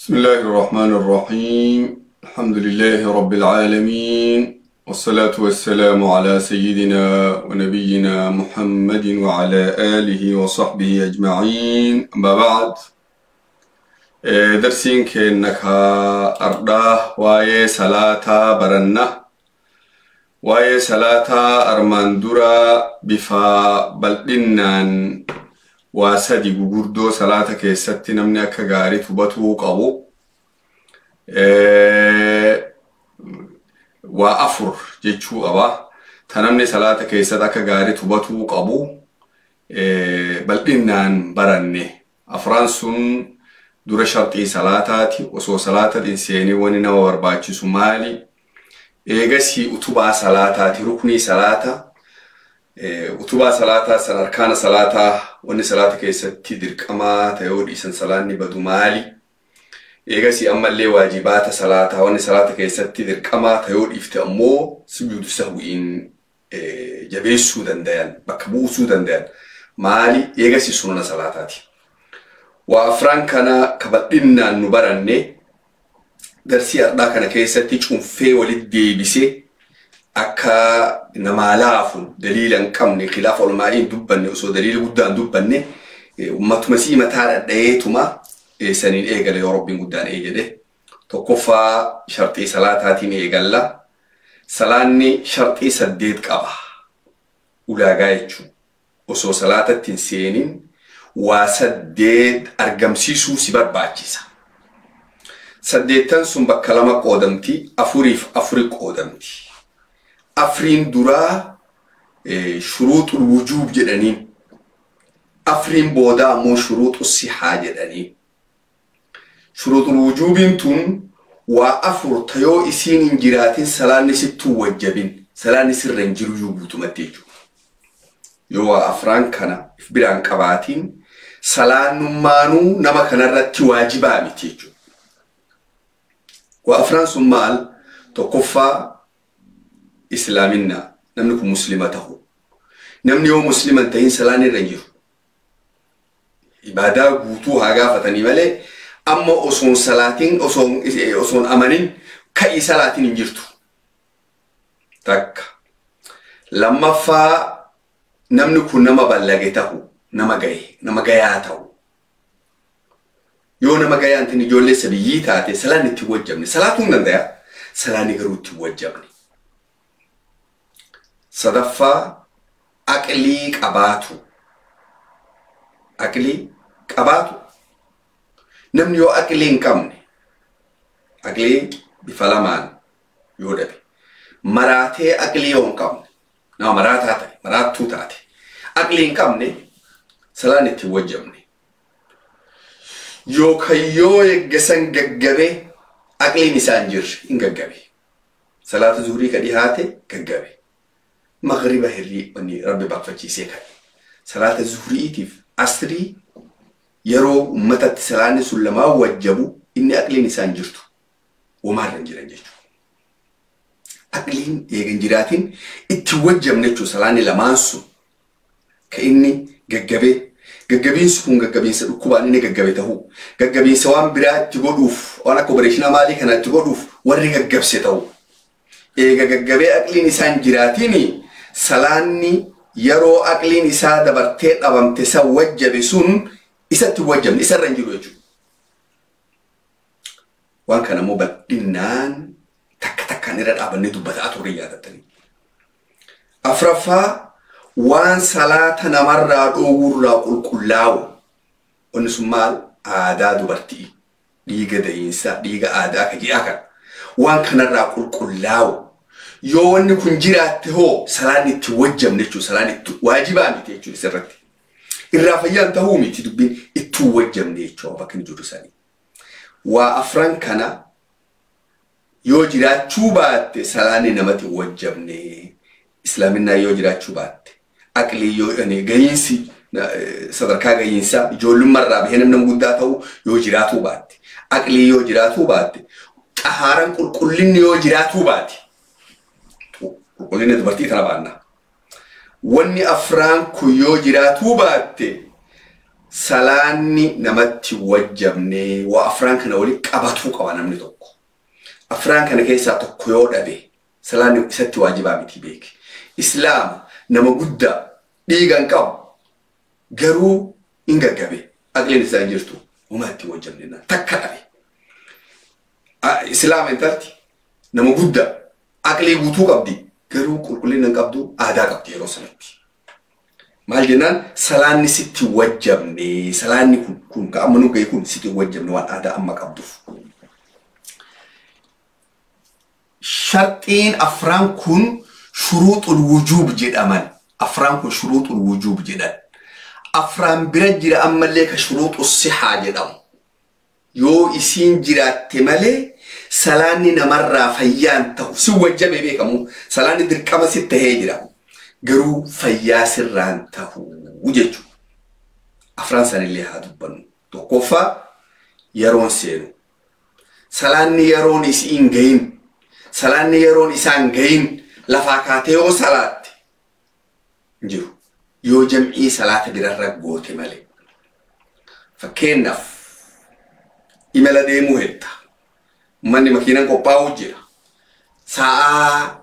بسم الله الرحمن الرحيم. الحمد لله رب العالمين، والصلاة والسلام على سيدنا ونبينا محمد وعلى آله وصحبه أجمعين. أما بعد، درسين كأنك أرده واي صلاة برنة واي صلاة أرماندورا بفا بلدنان واسدي gugurdoo salaata keessatti namni akka gaarii hubatuu qabu waa afur jechuu qaba. Ta namni salaata keessatti akka gaarii hubatuu qabu bal'innaan baranne. Afran sun dura sharxii salaataati. Osoo salaata hin seenin wani nama barbaachisu maali? Eegasii utubaa salaataati, ruknii salaata. Utubaa salaataa san, arkaana salaataa, wanni salaata keessatti dirqamaa ta'ee dhiisan salaanni badu maali? Eegasii ammallee waajibaata salaataa, wanni salaata keessatti dirqamaa ta'ee dhiifte ammoo sujuudu sahwiin jabeessuu dandayan, bakka buusuu dandayan maali? Eegasii sunana salaataati. Waa afran kana kabadhinnaan nu baranne darsii ardhaa kana keessatti cunfee walitti deebisee akka namaa laafu, daliila hin qabne, khilaafa olmaa'iin dubbanne, osoo daliila guddaan dubbanne, ummatuma sii mataa dhadha'eetuma saniin eegale yoo Rabbiin guddaan ee jedhe. Tokkoffaa sharxii salaataatiin eegalla. Salaanni sharxii 8 qaba. Ulaagaa jechuun osoo salaatatti hin seenin waa 8 argamsiisuu si barbaachisa. 8 sun bakka 2 qoodamti, 4 fi 4 qoodamti. Afriin duraa shuruuxul wujuub jedhaniin, afriin boodaa ammoo shuruuxu sihaa jedhaniin. Shuruuxul wujuubiin tun waa 4 tayoo isiin hin jiraatin salaanni sittuu wajjabin, salaanni sirra hin jiru iyyuu guutumatti jechuudha. Yoo waa afraan kana if biraan qabaatiin salaannummaanuu nama kanarratti waajibaa miti jechuudha. Waa afraan sun maal? Tokkoffaa islaaminna, namni kun muslima ta'u. Namni yoo muslima hin ta'in salaan irra hin jiru. Ibaadaa guutuu haa gaafatanii malee amma osoon salaatiin, osoon amanin ka'ii salaatiin hin jirtu. Takka. Lammaffaa namni kun nama ballage ta'u, nama gahe, nama gayaa ta'u. Yoo nama gayaa hin ta'in ijoollee sabiyyii taate salaan itti wajjabne. Salaatuu hin danda'a. Salaanni garuu itti wajjabne. Sadaffaa aqlii qabaatu. Aqlii qabaatu. Namni yoo aqlii hin qabne, aqlii bifa lamaan yoo dhabe, maraatee aqlii yoo hin qabne, nama maraataa ta'e, maraattuu taate, aqlii hin qabne salaan itti wajjabne. Yookaan yoo eeggasan gaggabee aqliin isaa hin jirre hin gaggabe. Salaata zuhurii ka dhihaate gaggabe. Magriba hirrii wanni Rabbi baqfachiisee ka'e. Salaata zuhuriitiif asrii yeroo uummatatti salaanni sun lamaan wajjabu inni aqliin isaa hin jirtu. Womaarra hin jiran jechuudha. Aqliin eega hin jiraatin itti wajjabne jechuudha salaanni lamaan sun. Ka inni gaggabee, gaggabiinsi kun gaggabiinsa dhukkubaan inni gaggabe ta'uu, gaggabiinsa waan biraa itti godhuuf, waan akka opereeshinaa maalii kana itti godhuuf warri gaggabse ta'uu. Eega gaggabee aqliin isaa hin jiraatin salaanni yeroo aqliin isaa dabartee dhabamte san wajjabe sun isatti wajjabne, isarra hin jiru jechuudha. Waan kana immoo bal'innaan takka takkaan irra dhaabannee dubbataa turre yaadattanii. Afraffaa waan salaata namarraa dhoowwurraa qulqullaa'u. Wanni sun maal? Aadaa dubartii, dhiiga da'iinsaa, dhiiga aadaa ka ji'a kana. Waan kanarraa qulqullaa'u. Yoo wanni kun jiraatte hoo salaan itti wajjabne jechuudha. Salaan itti waajibaa miti jechuudha isarratti. Irraa fayyaan ta'uu miti dubbiin itti wajjabne jechuudha bakka inni jiru sanii. Waa afran kana yoo jiraachuu baatte salaanni namatti wajjabne. Islaaminaa yoo jiraachuu baatte, aqlii yoo gahiinsi sadarkaa gahiinsaa ijoollummaarraa bahee namni guddaa ta'u yoo jiraatuu baatte, aqlii yoo jiraatuu baatte, xahaaran qulqullinni yoo jiraatuu baate, qulqullinni dubartii tana baanna. Wanni afraan kun yoo jiraatuu baatte Salaanni namatti wajjabne waa afraan kana waliin qabatuu qaba namni tokko. Afraan kana keessaa tokko yoo dhabe salaanni isatti waajibaa miti beeki. Islaama nama guddaa dhiigan qabu garuu hin gaggabe aqliin isaa hin jirtu homaa itti wajjabne takka dhabe. Islaama intalti nama guddaa aqlii guutuu qabdi garuu qulqullina hin qabdu aadaa qabdi yeroo sanatti. Maal jennaan salaanni sitti wajjabne salaanni kun ka amma nu gahe kun sitti wajjabne waan aadaa amma qabduuf. Sharxiin afraan kun shuruuxul wujuub jedhaman. Afraan kun shuruuxul wujuub jedhan. Afraan bira jira ammallee ka shuruuxu sihaa jedhamu. Yoo isiin jiraatte malee salaanni namarraa fayyaan ta'u si wajjabe beekamu salaanni dirqama si tahee jira. Garuu fayyaa sirraan ta'u jechuudha. Afraan sanillee haa dubbannu. Tokkoffaa yeroon seenu. Salaanni yeroon isiin gahin salaanni yeroon isaan gahin lafaa kaatee yoo salaatte jiru. Yoo jam'ii salaata birarra goote malee. Fakkeenyaaf imala deemuu hedda. Manni makiinaan qophaa'uu jira. Sa'aa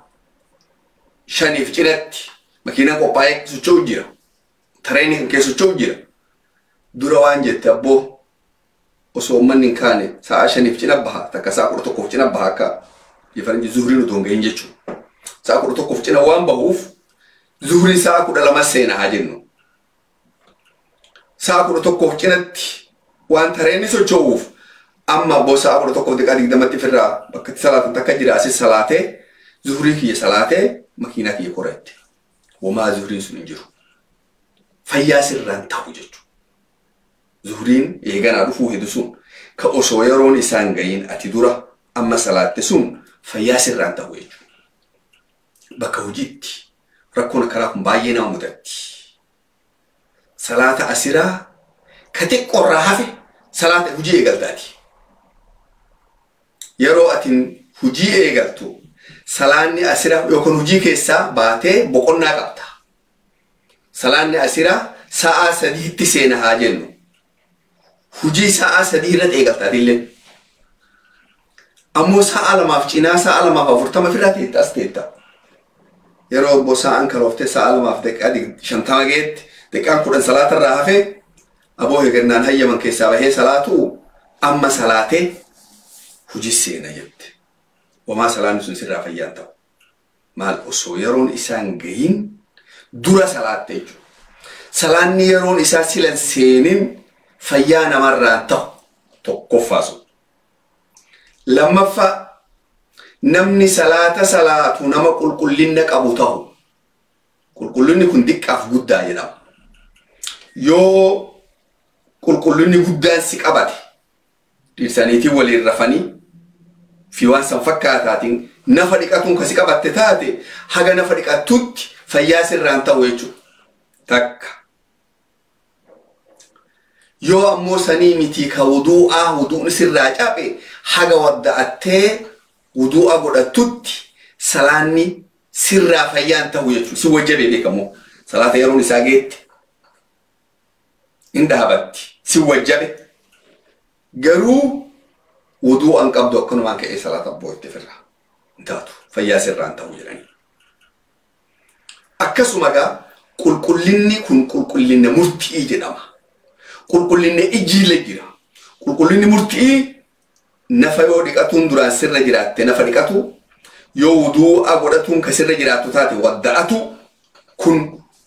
5 cinatti makiinaan qophaa'ee socho'u jira. Tareenii kan keessa socho'u jira. Dura waan jette abboo osoo uummanni hin kaane sa'aa 5 cina baha takka sa'a 11 cina baha akka faranji zuhriin utuu hin gahin jechuudha. Sa'a 11 cina waan bahuuf zuhriin sa'a 12 seena haa jennu. Sa'a 11 cinatti waan tareenni socho'uuf amma abboo sa'a 11:20 firraa bakka itti salaatan takka jira asis salaatee zuhrii kiyya salaatee makiinaa kiyya koratte. Womaa zuhriin sun hin jiru. Fayyaa sirraan ta'u jechuudha. Zuhriin eeganaa dhufuu hedu sun ka osoo yeroon isaan gahin ati dura amma salaatte sun fayyaa sirraan ta'u jechuudha. Bakka hojiitti rakkoon akkanaa kun baay'ee nama mudatti. Salaata asiraa ka xiqqoorraa hafe salaata hojii eegaltaati. Yeroo atin hojii eegaltu salaanni asiraa yookaan hojii keessaa baatee boqonnaa qabda. Salaanni asiraa sa'a 3tti seena haa jennu. Hojii sa'a 3 irratti eegaltaati illee. Ammoo sa'a 2 cinaa sa'a 2:40 ofirraa teetta as teetta. Yeroo obbo sa'aan karooftee sa'a 2:50 geetti daqiiqaan 10 salaatarraa hafee aboo eegannaan hayyaman keessaa bahee salaatu amma salaatee hojii seena jette. Wamaa salaanni sun sirraa fayyaan ta'u. Maal osoo yeroon isaan gahin dura salaatte jechuudha. Salaanni yeroon isaa silan seenin fayyaa namarraa ta'u tokkoffaa sun. Lammaffaa namni salaata salaatu nama qulqullina qabu ta'u. Qulqullinni kun xiqqaaf guddaa jedhama. Yoo qulqullinni guddaan si qabate dhiirsaniitiin waliin rafanii fi waan san fakkaataatiin nafa dhiqatuun kasi qabatte taate haga nafa dhiqattutti fayyaa sirraan ta'u jechuudha. Takka. Yoo ammoo sanii miti ka wuduu'aa wuduun sirraa cabe haga wadda'attee wuduu'a godhattutti salaanni sirraa fayyaan ta'u jechuudha. Si wajjabee beekamu salaata yeroon isaa geette hin dhaabatti si wajjabe garuu wuduu'an qabdu akkanumaan ka'ee salaata abboo itti firraa hin taatu fayyaa sirraan ta'u jedhanii. Akkasuma egaa qulqullinni kun qulqullina murtii jedhama. Qulqullinni ijiilee jira. Qulqullinni murtii nafa yoo dhiqatuun duraan sirra jiraatte nafa dhiqatu yoo wuduu'a godhatuun ka sirra jiraattu taate wadda'atu kun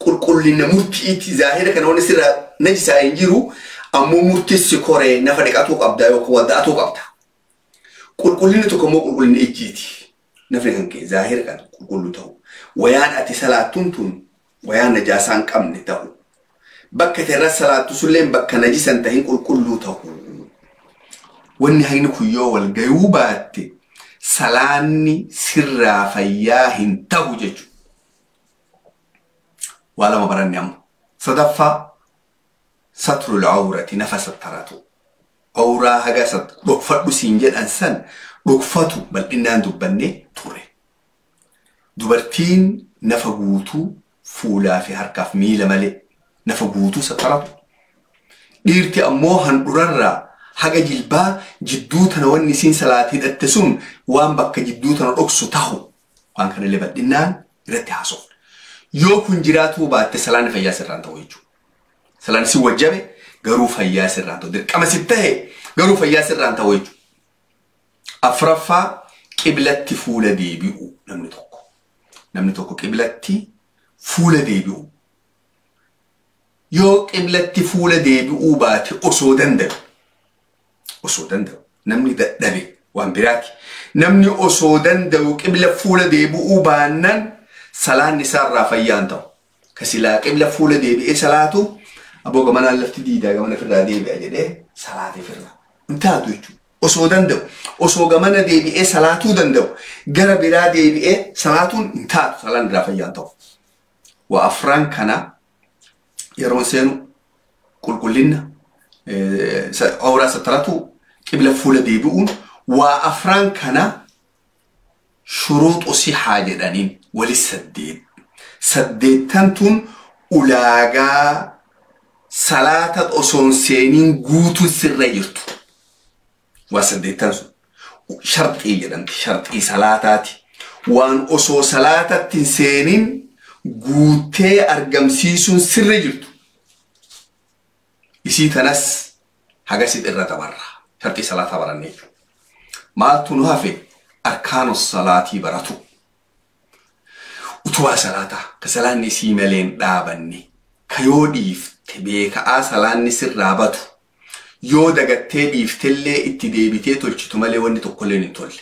qulqullina murtiiti zaahira kana wanni sirra najisaa hin jiru ammoo murtiisi koree nafa dhiqatuu qabda yookaan wadda'atuu qabda. Qulqullinni tokko immoo qulqullinni ijjiiti. Nafni kan kee zaahira kana qulqullu ta'u. Wayaan ati salaattuun tun wayaan najaasaa hin qabne ta'u. Bakka irra salaattu sulleen bakka najisan tahin qulqulluu ta'u. Wanni hayni kun yoo wal gayuu baatte salaanni sirraa fayyaa hin ta'u jechuudha. Waa lama baranne amma. Sadaffaa satrul awrati nafa sattaratu. Awraa haga dhokfadhu siin jedhan san dhokfatu bal'inaan dubbannee ture. Dubartiin nafa guutuu fuulaa fi harkaaf miila malee nafa guutuu sattaratu. Dhiirti ammoo handhurarraa haga jilbaa jidduu tana wanni isiin salaata hidhatte sun waan bakka jidduu tana dhoksu tahu waan kanallee bal'innaan irratti haasofna. Yoo kun jiraatuu baatte salaanni fayyaa sirraan ta'u jechuudha. Salaanni si wajjabe garuu fayyaa sirraan ta'u. Dirqama si ta'e garuu fayyaa sirraan ta'u jechuudha. Afraffaa qiblatti fuula deebi'u namni tokko. Namni tokko qiblatti fuula deebi'u. Yoo qiblatti fuula deebi'uu baate osoo danda'u. Osoo danda'u. Namni dadhabe waan biraati. Namni osoo danda'u qibla fuula deebi'uu baannaan salaanni isaarraa fayyaan ta'u. Ka silaa qibla fuula deebi'ee salaatu aboo gamanaan lafti diidaa gamana ofirraa deebi'a jedhee salaatee ofirraa. Hin taatu jechuudha. Osoo danda'u. Osoo gamana deebi'ee salaatuu danda'u. Gara biraa deebi'ee salaatuun hin taatu salaan irraa fayyaan ta'u. Waa afran kana yeroo seenu qulqullinna awraa sattaratu qibla fuula deebi'uun waa afran kana shuruuxu sihaa jedhaniin wali saddeet. Saddeettan tun ulaagaa salaata osoo hin seeniin guutuun sirra jirtu. Waa saddeettan sun sharxii jedhamti sharxii salaataati. Waan osoo salaatatti hin seeniin guutee argamsiisuun sirra jirtu. Isii tanas hagasit irra dabarra. Sharxii salaataa baranne jechuudha. Maaltu nu hafe arkaanu salaatii baratu. Utubaa salaataa ka salaanni isii malee hin dhaabanne ka yoo dhiifte beeka'aa salaanni sirraa batu yoo dagattee dhiiftellee itti deebitee tolchitu malee wanni tokkollee hin tolle.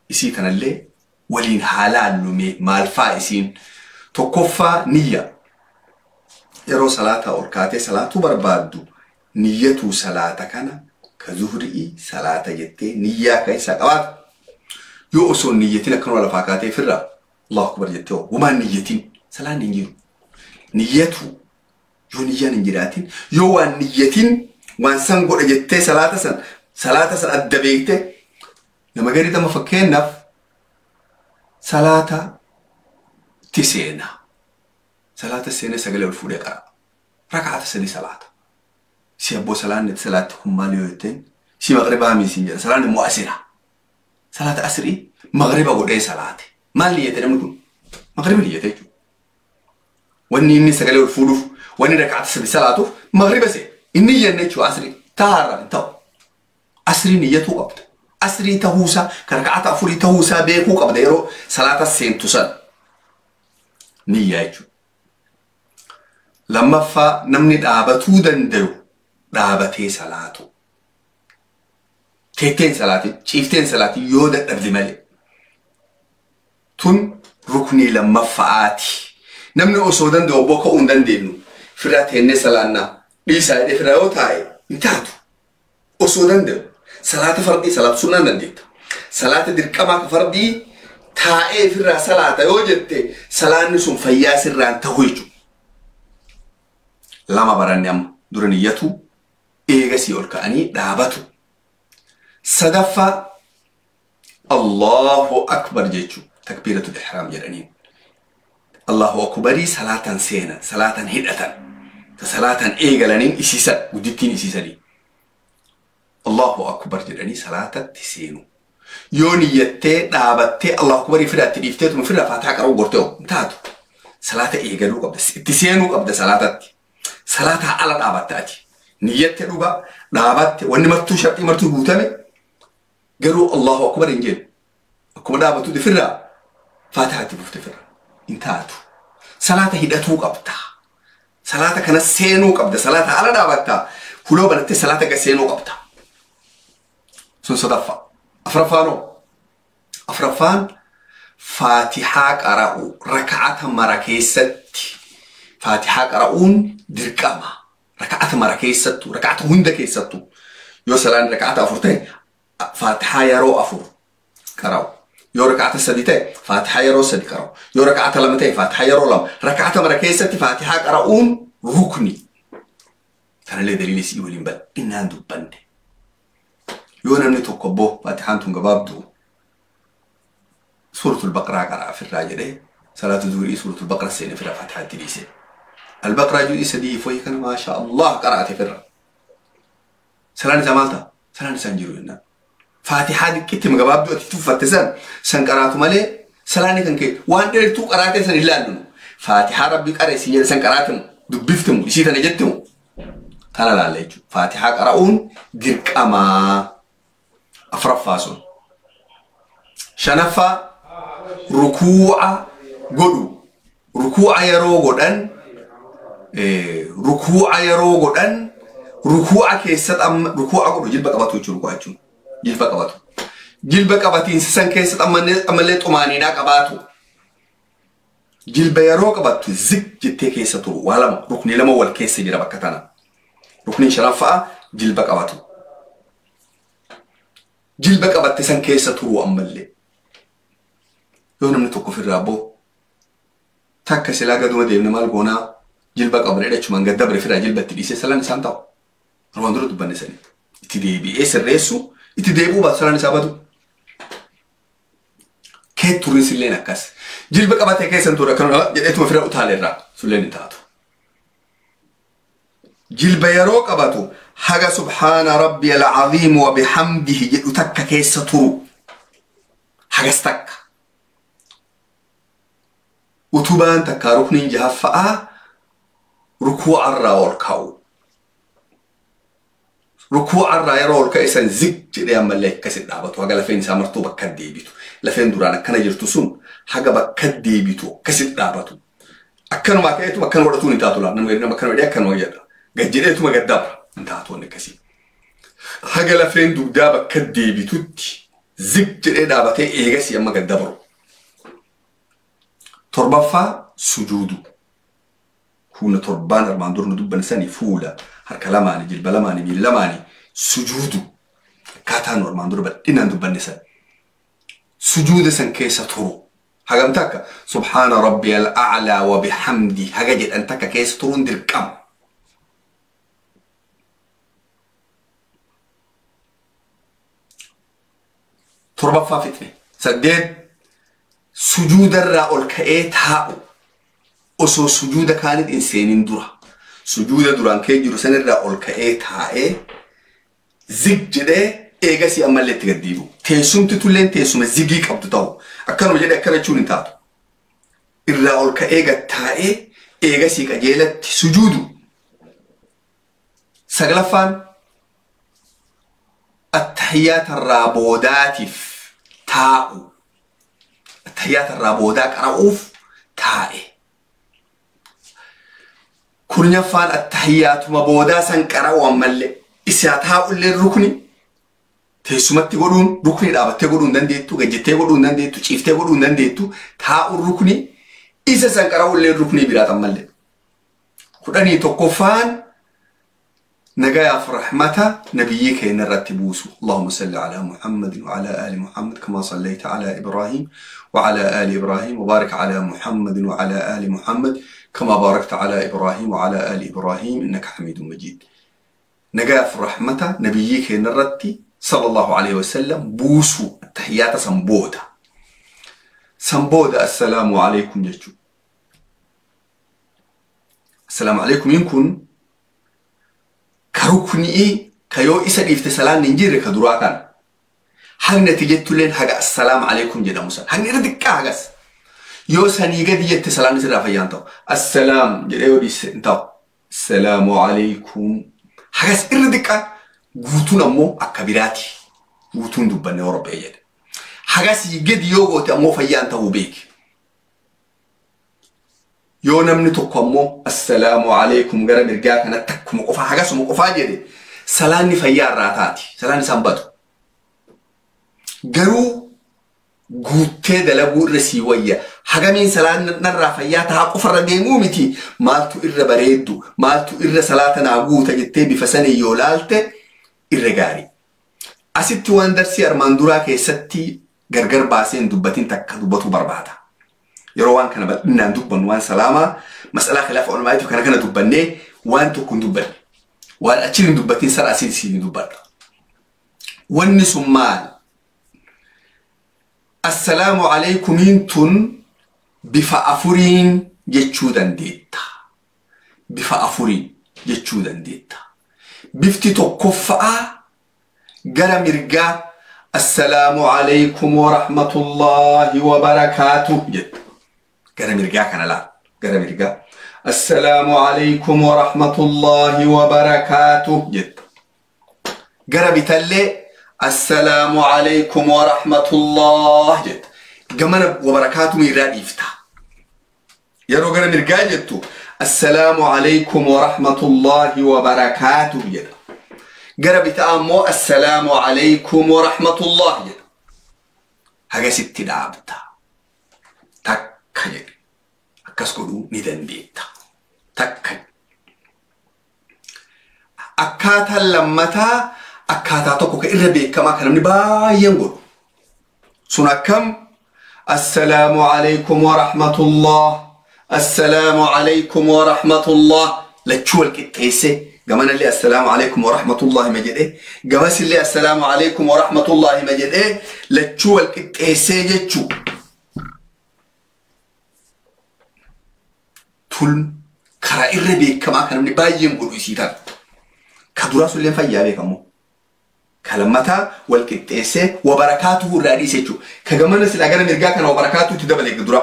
Isii tanallee waliin haa laallu maal faa isiin tokkoffaa niyya. Yeroo salaataa ol kaatee salaatuu barbaaddu niyyatuu salaata kana ka zuhrii salaata jettee niyyaa keessaa qabaatu. Yoo osoo niyyatiin akkanuma lafaa kaatee firraa Allahu akbar jettee homaa niyyatiin salaan hin jiru. Niyyatu yoo niyyaan hin jiraatin yoo waan niyyatiin waan san godha jettee salaata san adda beekte nama garii tama fakkeenyaaf salaata ti seena. Salaata seenee sagalee ol fuudhee qara. Rakaata sadi salaata. Si abboo salaanni salaatti kun maal yoo jetteen si maqribaa miisiin jedha salaanni immoo asira. Salaata asirii maqriba godhee salaate. Maal niyyate namni kun? Maqriba niyyate jechuudha. Wanni inni sagalee ol fuudhuuf wanni rakaata sadi salaatuuf maqriba see. Inni niyyanne jechuudha asirii taarra hin ta'u. Asirii niyyatuu qabda. Asirii tahuusaa kan rakaata afurii tahuusaa beekuu qabda yeroo salaata seentu san. Niyyaa jechuudha. Lammaffaa namni dhaabatuu danda'u dhaabatee salaatu. Teetteen salaati, ciifteen salaati yoo dadhabde malee. Tun ruknii lammaffaati. Namni osoo danda'u obboo ka'uu hin dandeenyu. Firraa teennee salaannaa dhiisaa jedhee firraa yoo taa'e hin taatu. Osoo danda'u salaata fardii salaatu sunnaan dandeetta. Salaata dirqamaa ka fardii taa'ee firraa salaata yoo jette salaanni sun fayyaa sirraan ta'u jechuudha. Lama baranne amma dura niyyatu eegasii ol ka'anii dhaabatu. Sadaffaa Allahu akbar jechuudha. Takbiiratul ihraam jedhaniin. Allahu akbarii salaatan seenan, salaatan hidhatan, salaatan eegalaniin isiisan, guddittiin isiisanii. Allahu akbar jedhanii salaatatti seenu. Yoo niyyattee dhaabattee Allahu akbarii firaatti dhiiftee tuma firraa faataa qaruu gortee hin taatu. Salaata eegaluu qabda, itti seenuu qabda salaatatti. Salaataa ala dhaabatta ati. Niyyattee dhugaa dhaabatte wanni martuu sharxii martuu guutame garuu Allahu akbar hin jedhu. Akkuma dhaabattu firraa faataatti bufte firra. Hin taatu. Salaata hidhatuu qabda. Salaata kana seenuu qabda. Salaata ala dhaabatta. Huloo banattee salaata gad seenuu qabda. Sun sadaffaa. Afuraffaanoo. Afuraffaan faatihaa qara'u raka'ata mara keessatti. Faatihaa qara'uun dirqama. Raka'ata mara keessattuu, raka'ata hunda keessattuu. Yoo salaan raka'ata afur ta'e faatihaa yeroo afur qara'u. Yoo raka'ata sadi ta'e faatihaa yeroo sadi qara'u. Yoo raka'ata lama ta'e faatihaa yeroo lama. Raka'ata mara keessatti faatihaa qara'uun rukni. Kanallee daliilli isii waliin bal'inaan dubbanne. Yoo namni tokko boo faatihaan tun gabaabduu suuratul baqaraa qara'a ofirraa jedhee salaatu zuhurii suuratul baqara seenee ofirraa faatihaa itti dhiise. Albaqraa juuzii 3 foyii kana maasha Allah qaraate firra. Salaan isaa maal ta'a? Salaan isaa hin jiru jennaan. Faatihaa diqqeetti gabaabduu ati tuffatte san qaraatu malee salaanni kan kee waan dheertuu qaraatee san hin laallu. Faatihaa rabbi qare siin jedhe san qaraatemu dubbiftemu isii tana jettemu tana laalla jechuudha. Faatihaa qara'uun dirqamaa afuraffaa sun. Shanaffaa rukuu'a godhu. Rukuu'a yeroo godhan rukuu'a yeroo godhan rukuu'a keessatti amma rukuu'a godhu jilba qabatu jechuudha rukuu'a jechuun jilba qabatu. Jilba qabatiinsa san keessatti ammallee xumaaniinaa qabaatu. Jilba yeroo qabattu zik jettee keessa turu waa lama rukni lama wal keessa jira bakka tana. Rukniin shanaffaa jilba qabatu. Jilba qabatte san keessa turu ammallee. Yoo namni tokko ofirraa boo takka silaa gaduma deemne maal goonaa jilba qabne dhachumaan gad dabre ofirraa jilba itti dhiisee salaan isaan ta'u. Armaan dura dubbanne sanii. Itti deebi'ee sirreessu itti deebi'uu baatu salaan isaa badu. Kee turris illeen akkas. Jilba qabatee keessan ture akkanuma jedheetuma ofirraa utaaleerraa sulleen hin taatu. Jilba yeroo qabatu haga subhaana rabbiyal aziim wa bihamdihi jedhu takka keessa turu. Hagas takka. Utubaan takka rukniin jahaffa'aa rukuu'arraa ol ka'u. Rukuu'arraa yeroo ol ka'e san zik jedhee ammallee akkasit dhaabatu haga lafeen isaa martuu bakka deebitu. Lafeen duraan akkana jirtu sun haga bakka deebitu akkasit dhaabatu. Akkanumaa ka'eetuma akkana godhatuun hin taatu laata. Namni akkana godhee akkanuma jedha. Gad jedheetuma gad dabra hin taatu wanni akkasii. Haga lafeen dugdaa bakka deebitutti zik jedhee dhaabatee eegasii amma gad dabru. Torbaffaa sujuudu. Fuula torbaan armaan dura nu dubbanne sanii fuula harka lamaanii jilba lamaanii miila lamaanii sujuudu. Akkaataa nu armaan dura bal'inaan dubbanne san. Sujuuda san keessa turu. Hagam takka subhaana rabbiyal a'laa wa bihamdi haga jedhan takka keessa turuun dirqama. Torbaffaa fixne. 8 sujuudarraa ol ka'ee taa'u. Osoo sujuuda kaanit hin seenin dura. Sujuuda duraan kee jiru sanirraa ol ka'ee taa'ee zig jedhee eegasii ammallee itti gad deebi'u. Teessumti tulleen teessuma zigii qabdu ta'u. Akkanuma jedhee akkana jechuun hin taatu. Irraa ol ka'ee gad taa'ee eegasii qajeelatti sujuudu. 9ffaan attahiyaatarraa boodaatiif taa'u. Attahiyaatarraa boodaa qara'uuf taa'e. 10ffaan attahiyaatuma boodaa san qara'u ammallee isaa taa'ullee rukni teessumatti godhuun rukni dhaabattee godhuu hin dandeettu, gajjettee godhuu hin dandeettu, ciiftee godhuu hin dandeettu, taa'uun rukni isa san qara'ullee rukni biraat ammallee. 11ffaan nagayaaf rahmata nabiyyii keenya irratti buusu. Allahumma salli ala Muhammadin wa ala ali Muhammad kama sallayta ala Ibrahim wa ala ali Ibrahim wa barik ala Muhammadin wa ala ali Muhammad kama barakta ala Ibrahim wa ala ali Ibrahim innaka Hamidum Majid. Nagayaaf rahmata nabiyyii keenya irratti sallallahu alayhi wasallam buusu. Attahiyyaata san booda. San booda assalaamu alaykum jechuudha. Assalaamu alaykumiin kun ka ruknii ka yoo isa dhiifte salaan hin jirre ka duraa kana. Hagni ati jettulleen haga assalaamu alaykum jedhamu san. Hagni irra xiqqaa hagas. Yoo sanii gadi jette salaan sirraa fayyaan ta'u. Assalaam jedhee yoo dhiiste hin ta'u. Assalaamu alaykum. Hagas irra xiqqaa guutuun ammoo akka biraati. Guutuun dubbanne horophee jedhe. Hagasii gadi yoo goote ammoo fayyaan ta'uu beeki. Yoo namni tokko ammoo assalaamu alaykum gara mirgaa kanatti akkuma qofaa hagasuma qofaa jedhe salaanni fayyaa irraa taati. Salaan isaan badu. Garuu guuttee dalaguu irra sii wayya. Hagamiin salaan narraa fayyaa ta'a qofarra deemuu miti. Maaltu irra bareeddu, maaltu irra salaata naa guuta jettee bifa sanii yoo laalte irra gaarii. Asitti waan darsii armaan duraa keessatti gargar baasee hin dubbatin takka dubbatu barbaada. Yeroo waan kana bal'inaan dubbannu waan salaamaa mas'alaa khilaafa ulamaatiif kana kana dubbannee waan tokko hin dubbanne. Waan achi hin dubbatin sara asii si hin dubbadha. Wanni sun maal? Assalaamu alaykumiin tun bifa afuriin jechuu dandeetta. Bifa afuriin jechuu dandeetta. Bifti tokkoffaa gara mirgaa assalaamu alaykum wa rahmatullahi wa barakaatuh jetta. Gara mirgaa kana laal. Gara mirgaa assalaamu alaykum wa rahmatullahi wa barakaatuh jetta. Gara bitallee assalaamu alaykum wa rahmatullah jetta. Gamana wa barakaatuh irraa dhiifta. Yeroo gara mirgaa jettu assalaamu alaykum wa rahmatullahi wa barakaatuh jedha. Gara bitaa ammoo assalaamu alaykum wa rahmatullah jedha. Hagasitti dhaabta. Takka jedhe. Akkas godhuu ni dandeetta. Takka. Akkaataan lammataa akkaataa tokko kan irra beekamaa kan namni baay'een godhu. Sun akkam? Assalaamu alaykum wa rahmatullah. Assalaamu alaykum wa rahmatullah. Lachuu wal qixxeesse. Gamanallee assalaamu alaykum wa rahmatullahi ma jedhee, gamasillee assalaamu alaykum wa rahmatullahi ma jedhee, lachuu wal qixxeessee jechuu. Tun karaa irra beekamaa kan namni baay'een godhu isii tana. Ka duraa sulleen fayyaa beekamu. Ka lammataa wal qixxeessee wa barakaatuhu irraa dhiise jechuudha. Ka gamana silaa gara mirgaa kana wa barakaatuhu itti dabale dura.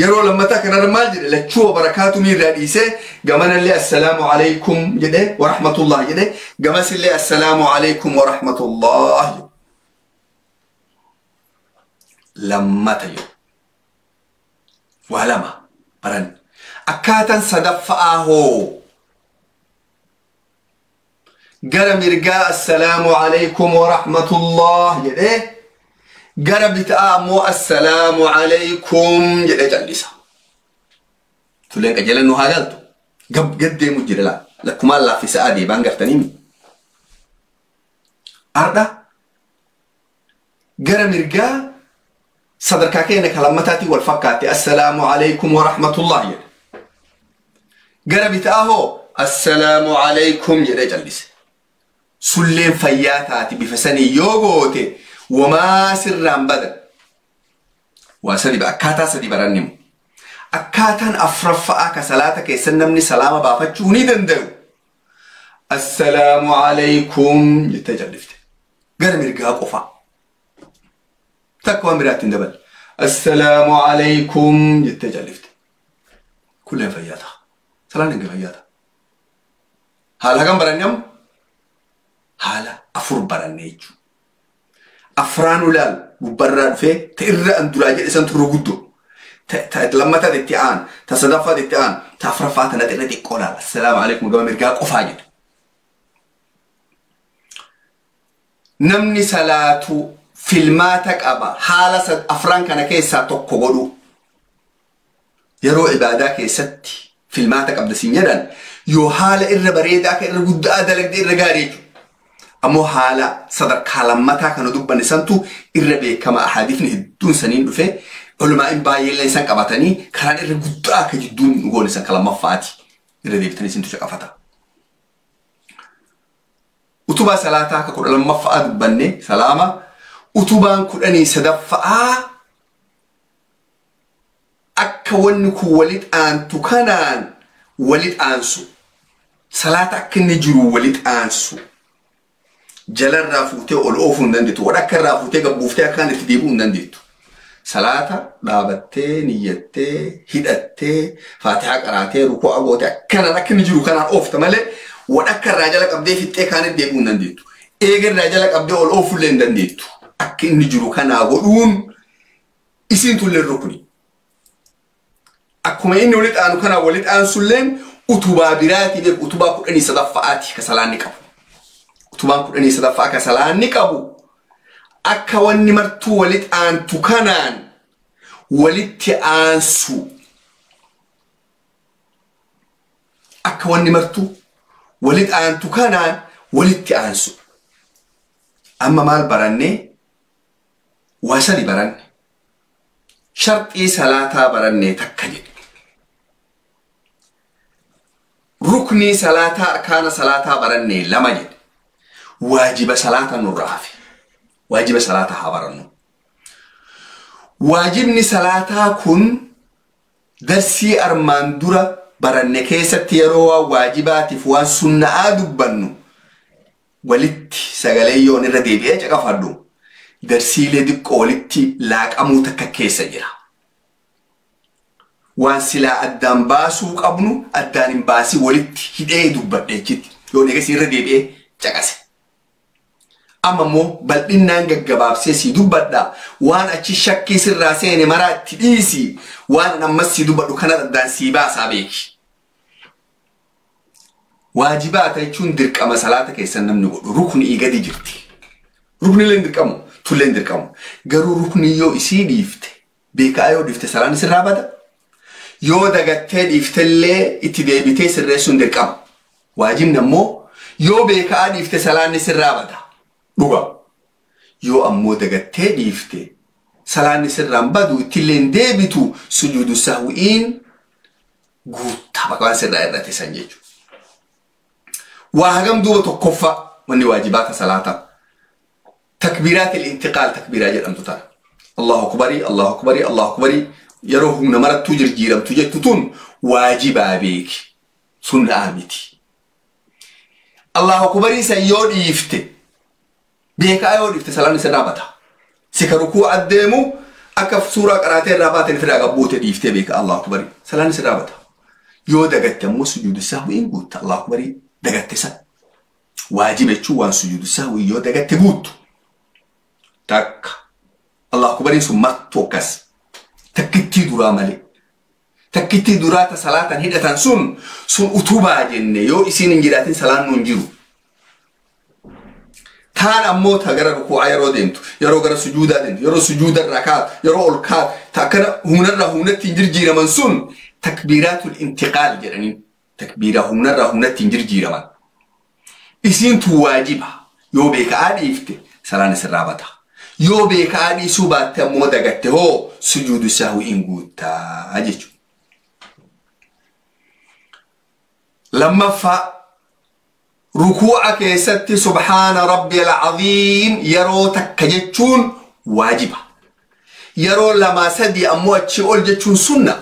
Yeroo lammataa kanarra maal jedhe? Lachuu wa barakaatuhu irraa dhiisee gamanallee assalaamu alaykum jedhee wa rahmatullah jedhee, gamasillee assalaamu alaykum wa rahmatullah jedhe. Lammata jedhu. Waa lama baran. Akkaataan sadaffaa hoo? Gara mirgaa assalaamu alaykum wa rahmatullah jedhee, gara bitaa ammoo assalaamu alaykum jedhee callisa. Tulleen qajeelan nu haa galtu. Gad deemu jira laa. Lakkumaan laaffisa adeemaan gartanii. Ardha gara mirgaa sadarkaa keenya kan lammataatiin wal fakkaatte assalaamu alaykum wa rahmatullah jedhe. Gara bitaa hoo assalaamu alaykum jedhee callise. Sulleen fayyaa taati bifa sanii yoo goote wamaa sirraan badan. Waa sadi akkaataa sadi barannimu. Akkaataan afuraffaa ka salaata keessan namni salaama baafachuu ni danda'u. Assalaamu alaykum jettee callifte. Gara mirgaa qofa. Takka waan biraatti hin daballe. Assalaamu alaykum jettee callifte. Kulleen fayyaa ta'a. Salaan hin fayyaa ta'a. Haala hagam baranne amma? Haala afur baranne jechuudha. Afraan ulaal gubbarraa dhufee ta irra an duraa jedhe san turre guddoo. Ta lammataa itti aan, ta sadaffaa itti aan, ta afuraffaa tana xirra xiqqoo laala. Assalaamu alaykum gama mirgaa qofaa jedhe. Namni salaatu filmaata qaba haala afran kana keessaa tokko godhu. Yeroo ibaadaa keessatti filmaata qabda siin jedhan yoo haala irra bareedaa akka irra guddaa dalagde irra gaarii jechuudha. Ammoo haala sadarkaa lammataa kana dubbanne santu irra beekama. Ahadiifni hedduun saniin dhufe olumaa'in baay'eellee isaan qabatanii karaan irra guddaa akka jidduun goone san lammaffaati. Irra deebitanii isintu caqafata. Utubaa salaataa akka 12ffaa dubbanne salaama. Utubaan 13ffaa akka wanni kun walit aantu kanaan walit aansu. Salaata akka inni jiru walit aansu. Jalarraa fuutee ol oofuu hin dandeettu. Wadhakka irraa fuutee gabbuuftee akkaan itti deebi'uu hin dandeettu. Salaata dhaabattee, niyyattee, hidhattee, faatihaa qaraatee, rukuu gootee akkanaan akka inni jiru kanaan oofta malee wadhakka irraa jala qabdee fixxee kaan itti deebi'uu hin dandeettu. Eega irraa jala qabdee ol oofullee hin dandeettu. Akka inni jiru kanaa godhuun isiin tullee rukuni. Akkuma inni walitti aanu kanaa walitti aansulleen utubaa biraatii beeku utubaa 13ffaati ka salaanni qabu. Utubaan 13ffaa ka salaanni qabu akka wanni martuu walitti aantu kanaan walitti aansu. Akka wanni martuu walitti aantu kanaan walitti aansu. Amma maal barannee? Waa sadi baranne. Sharxii salaataa barannee takka jedhe. Ruknii salaataa arkaana salaataa barannee lama jedhe. Waajiba salaata nurraa hafe. Waajiba salaataa haa barannu. Waajibni salaataa kun darsii armaan dura baranne keessatti yeroo waan waajibaatiif waan sunna'aa dubbannu walitti sagalee yoon irra deebi'ee caqafadhu darsiilee diqqoo walitti laaqamuu takka keessa jira. Waan silaa addaan baasuu qabnu addaan hin baasii walitti hidhee dubbadhe jechitti yoon eegas irra deebi'ee caqase. Amma immoo bal'innaan gaggabaabsee sii dubbadha. Waan achi shakkii sirraa seene maraa itti dhiisi. Waan ammas sii dubbadhu kana addaan sii baasaa beeki. Waajibaata jechuun dirqama salaata keessan namni godhu ruknii gadi jirti. Rukniilee hin dirqamu, tullee hin dirqamu. Garuu ruknii yoo isii dhiifte, beekaa yoo dhiifte salaan sirraa bada. Yoo dagattee dhiiftellee itti deebitee sirreessuun dirqama. Waajibni ammoo yoo beekaa dhiifte salaanni sirraa bada. Dhuga. Yoo ammoo dagattee dhiifte salaanni sirraan badu ittillee hin deebitu sujuudu sahwiin guutaa bakka waan sirraa irratti san jechuudha. Waa hagam duuba tokkoffaa wanni waajibaata salaataa. Takbiiraat intiqaal takbiiraa jedhamtu tana. Allahu akbarii, Allahu akbarii, Allahu akbarii yeroo humna marattuu jirjiiramtu jettu tun waajibaa beeki. Sunnaa miti. Allahu akbarii san yoo dhiifte beekaa yoo dhiifte salaanni sirraa bata. Sika rukuu addeemu akka suuraa qaraatee irraa baateen ofirraa qabbuute dhiiftee beeka Allahu akbarii. Salaanni sirraa bata. Yoo dagatte ammoo sujuudu sahwiin guutta Allahu akbarii dagatte san. Waajiba jechuun waan sujuudu sahwii yoo dagatte guuttu. Takka. Allahu akbariin sun mattu akkas. Takkittii duraa malee. Takkittii duraa ta salaatan hidhatan sun sun utubaa jenne yoo isiin hin jiraatin salaan nuun jiru. Taan ammoo ta gara rukuu'aa yeroo deemtu, yeroo gara sujuudaa deemtu, yeroo sujuudarraa kaatu, yeroo ol kaatu, ta akkana humnarraa humnatti hin jirjiiraman sun takbiiraatul intiqaal jedhanii takbiiraa humnarraa humnatti hin jirjiiraman. Isiin tun waajiba yoo beekaa dhiifte salaan sirraa bata. Yoo beekaa dhiisuu baatte ammoo dagatte hoo sujuudu sahwiin guuttaa jechuudha. Lammaffaa rukuu'a keessatti subhaana rabbiyal aziim yeroo takka jechuun waajiba. Yeroo lamaa sadii ammoo achii ol jechuun sunna.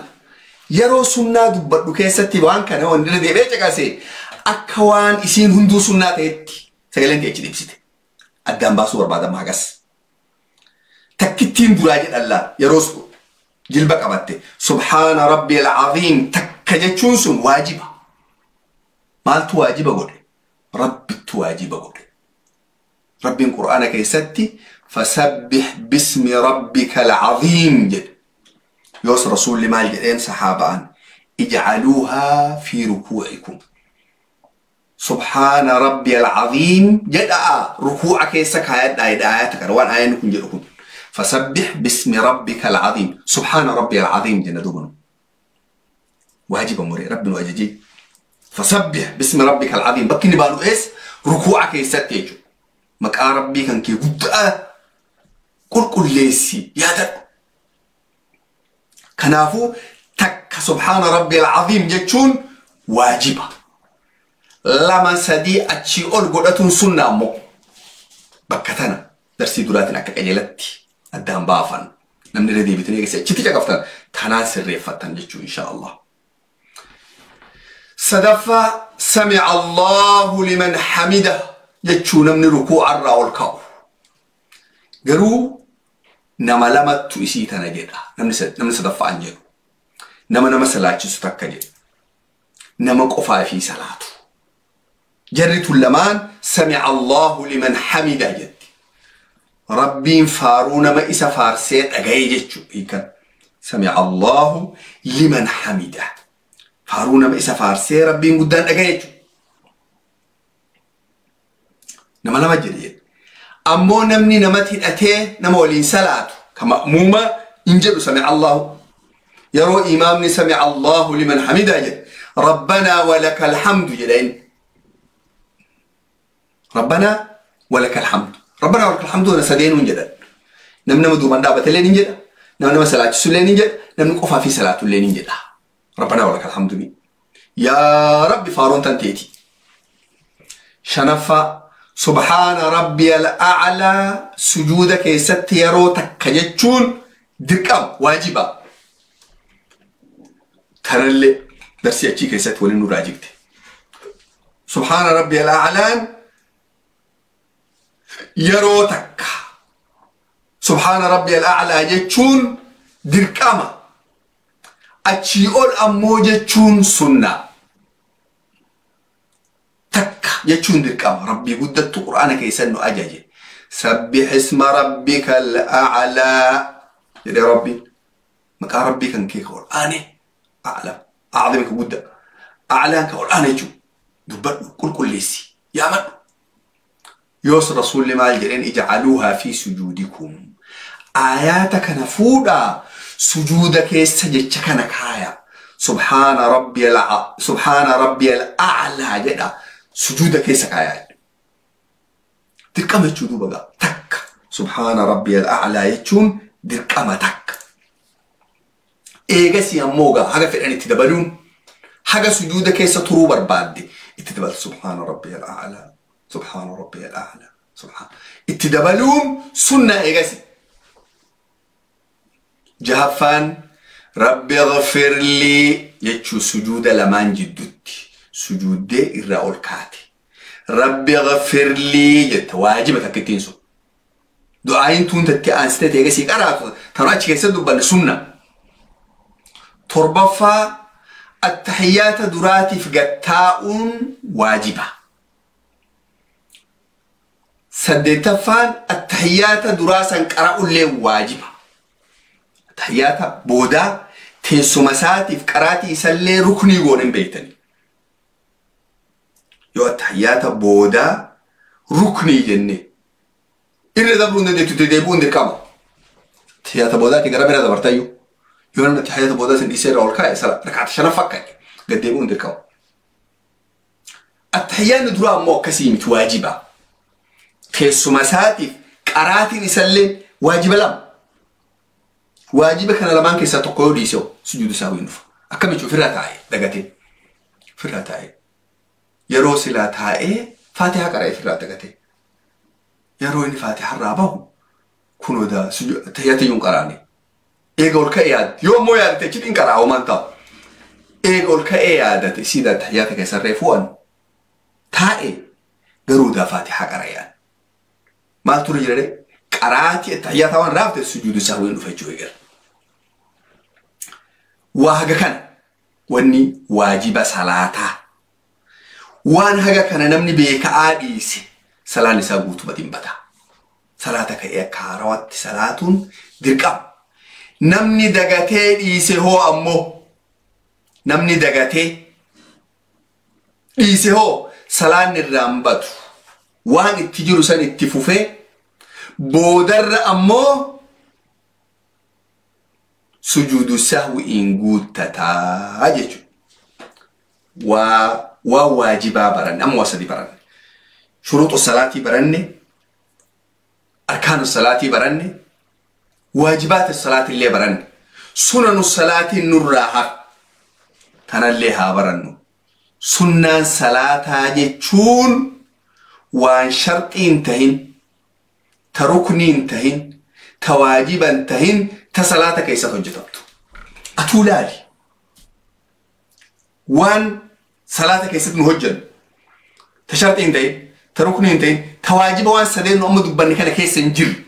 Yeroo sunnaa dubbadhu keessatti waan kana waan irra deebi'ee caqase akka waan isiin hunduu sunnaa ta'etti sagaleen ta'e achi ibsite. Addaan baasuu barbaadama hagas. Takkittiin duraa jedhalla yeroo jilba qabatte subhaana rabbiyal aziim takka jechuun sun waajiba. Maaltu waajiba godhe? Rabbittu waajiba godhe. Rabbiin Qur'aana keessatti fasabbih bismi rabbika al-aziim jedhe. Yoos rasuulli maal jedheen sahaaba'an ijcaluuhaa fi rukuu'ikum. Subhaana rabbiyal aziim jedhaa rukuu'a keessa kaayadhaa jedha aayata kana waan aayanni kun jedhu kun. Fasabbih bismi rabbika al-aziim. Subhaana rabbiyal aziim jenna duubanu. Waajiba muree rabbi nu ajajee. Fasabbih bismi rabbika al-aziim. Bakki inni baanu eessa? Rukuu'a keessatti jechuudha. Maqaa rabbii kan kee guddaa qulqulleessi yaadadhu. Kanaafuu takka subhaana rabbiyal aziim jechuun waajiba. Lama sadii achii ol godhatuun sunna ammoo bakka tana darsii duraatiin akka qajeelatti addaan baafan. Namni irra deebitanii eegase achitti caqaftan tanaan sirreeffattan jechuu insha Allah. Sadaffaa sami'a Allahu liman hamida jechuu namni rukuu'arraa ol ka'u. Garuu nama lamattu isii tana jedha. Namni sadaffaan jedhu. Nama nama salaachisu takka jedha. Nama qofaa fi salaatu. Jarri tun lamaan sami'a Allahu liman hamida jetti. Rabbiin faaruu nama isa faarsee dhagaye jechuu hiikan. Sami'a Allahu liman hamida. Faaruu nama isa faarsee rabbiin guddaan dhagaye jechuudha. Nama lama jedhe jedhe. Ammoo namni namatti hidhatee nama waliin salaatu ka ma'muuma hin jedhu sami'a Allahu. Yeroo imaamni sami'a Allahu liman hamida jedhe rabbanaa walakal hamdu jedha inni. Rabbanaa walakal hamdu. Rabbanaa walakal hamdu na sadeenuu hin jedhan. Namni nama duubaan dhaabatellee ni jedha. Namni nama salaachisullee ni jedha. Namni qofaa fi salaatullee ni jedha. Rabbanaa walakal hamdu ni. Yaa Rabbi faaroon tan teeti. Shanaffaa subhaana rabbiyal a'laa sujuuda keessatti yeroo takka jechuun dirqama waajiba. Tanallee Darsii achii keessatti waliin nurraa jigte. Subhaana rabbiyal a'laan yeroo takka. Subhaana rabbiyal a'laa jechuun dirqama. Achii ol ammoo jechuun sunnaa. Takka jechuun dirqama. Rabbii guddattu Qur'aana keessatti nu ajaje. Sabbih isma rabbikal a'laa jedhee Rabbiin. Maqaa Rabbii kan kee ka ol aane a'laa. A'zami ka guddaa. A'laan ka ol aane jechuudha. Dubbadhu qulqulleessi yaamadhu. Yoos rasuulli maal jedheen ij'aluuhaa fi sujuudikum. Aayaata kana fuudhaa sujuuda keessa jecha kana kaaya. Subhaana rabbiyal a'laa jedha sujuuda keessa kaaya. Dirqama jechuu duuba gaa takka. Subhaana rabbiyal a'laa jechuun dirqama takka. Eegasii ammoo gaa haga fedhan itti dabaluun haga sujuuda keessa turuu barbaadde itti dabalta. Subhaana rabbiyal a'laa. Subhaana rabbiyal a'laa. Subhaana. Itti dabaluun sunnaa eegasi. Jahaffaan rabbi ighfir lii jechuu sujuuda lamaan jidduutti sujuuddee irraa ol kaate. Rabbi ighfir lii jetta waajiba takka ittiin sun. Du'aayin tuun tatti aansitee eegasii qaraatu tanuu achi keessatti dubbanne sunna. Torbaffaa attahiyyaata duraatiif gattaa'uun waajiba. Saddeettaffaan attahiyyaata duraa san qara'ullee waajiba. Attahiyyaata boodaa teessuma isaatiif qaraatii isallee ruknii goone hin beektani. Yoo attahiyyaata boodaa ruknii jenne irra dabruu hin dandeettu deebi'uun dirqama. Attahiyyaata boodaati gara bira dabartayyuu. Yoo namni attahiyyaata boodaa san dhiisee irraa ol kaa'e rakaata shanaffaa ka'e gad deebi'uun dirqama. Attahiyyaanni duraa ammoo akkasii miti waajiba. Teessuma isaatiif qaraatiin isallee waajiba lama. Waajiba kana lamaan keessaa tokko yoo dhiise sujuudu isaa hin dhufa. Akkamitti ofirraa taa'ee dagatee? Ofirraa taa'ee. Yeroo silaa taa'ee Faatihaa qara'ee ofirraa dagatee. Yeroo inni Faatihaa irraa bahu kunoo attahiyyaata iyyuu hin qaraane. Eega ol ka'ee yaadate. Yoo ammoo yaadate achitti hin qaraa homaan ta'u. Eega ol ka'ee yaadate siidaa attahiyyaata keessarree fu'an taa'ee garuu daa Faatihaa qara'ee yaadate. Maal ture jedhee qaraatii attahiyyaata waan raafte sujuudu isaa hin dhufa jechuu eegala. Waa haga kana wanni waajiba salaataa. Waan haga kana namni beeka'aa dhiise salaan isaa guutumatti hin bata. Salaata ka'ee akka haarawaatti salaatuun dirqama. Namni dagatee dhiise hoo ammoo namni dagatee dhiise hoo salaan irraa hin batu. Waan itti jiru san itti fufee boodarra ammoo sujuudu sahwiin guuttataa jechuudha. Waa waajibaa baranne amma waa sadii baranne. Shuruuxu salaatii baranne, arkaanu salaatii baranne, waajibaata salaatii illee baranne. Sunanu salaatiin nurraa hafe tanallee haa barannu. Sunnaan salaataa jechuun waan sharxii hin tahin, ta ruknii hin tahin, ta waajiba hin tahin, ta salaata keessatti hojjetamtu. Atuu laali. Waan salaata keessatti nu hojjennu, ta sharxii hin tahin, ta ruknii hin tahin, ta waajiba waan sadeen nu amma dubbanne kana keessa hin jirre.